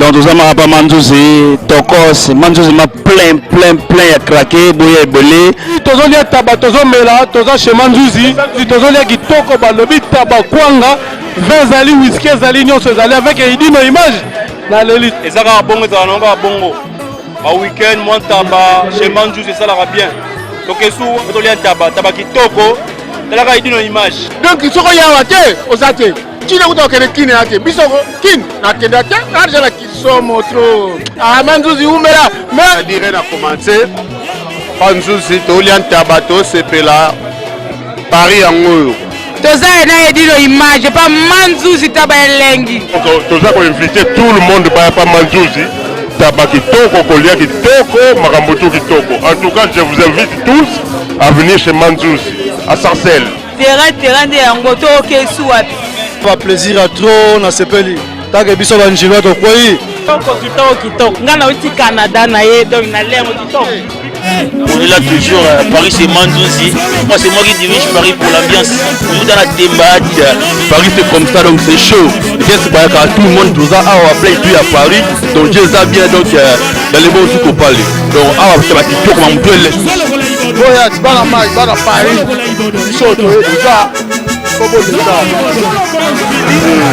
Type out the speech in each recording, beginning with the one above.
Donc toza maka pa Manzuzi tokos, Manzuzi ma plein plein plein ya craquer boya ebele. Tozolia taba, tozomela, toza chez Manzuzi, tozolia kitoko, balobi taba kwanga, vin ezali, whisky ezali, nyonso ezali avec Edino Image naleli. Eza kaka bongo, ezala nango kaka bongo. Ba week-end mwa ntaba chez Manzuzi esalaka bien. Tokesu tolia ntaba, taba kitoko, talaka Edino Image. Donc soki oyawa te oza te ntina kuta kokende kine ya te biso kine nakenda te nadeja na kisomo tro ah, Manzuzi umela mais dire na commence Manzuzi tolia ntaba tosepela Paris yango oyo. Toza na Edino Image pa Manzuzi taba elengi. Toza koinvite tout le monde baya pa Manzuzi, taba kitoko, kolia kitoko, makambo tout kitoko. En tout cas, je vous invite tous à venir chez Manzuzi à Sarcelles. Terrain terrain nde yango toke su wapi? Ba plaisir ya trop nasepeli take biso banjilwa tokwei. Kitoko kitoko kitoko, ngai nauti Canada na ye donc nalengo kitoko. On est là toujours, Paris c'est Manzuzi. Moi c'est moi qui dirige Paris pour l'ambiance. Toujours dans la tembate. Paris c'est comme ça donc c'est chaud. Yes, bayaka tout le monde toza awa plein tout à Paris. Donc Dieu eza bien donc dans les bons tout parler. Donc awa c'est ba kitoko ma mutu ele. Boya bana mai bana Paris biso toye toza kobolisa.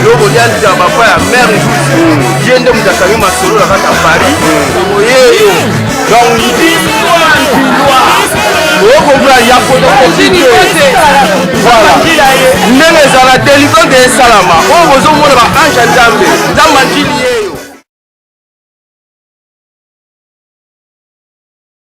Yokolia ntaba pa ya mare Nzuzi, ye nde moto akangi masolo na kati ya Paris oyeyo, donc ndilwa okompra ya photocopie. Voilà ndenge ezala délivrance esalama oyo bozomona ba ange ya Nzambe, Nzambe anjili ye.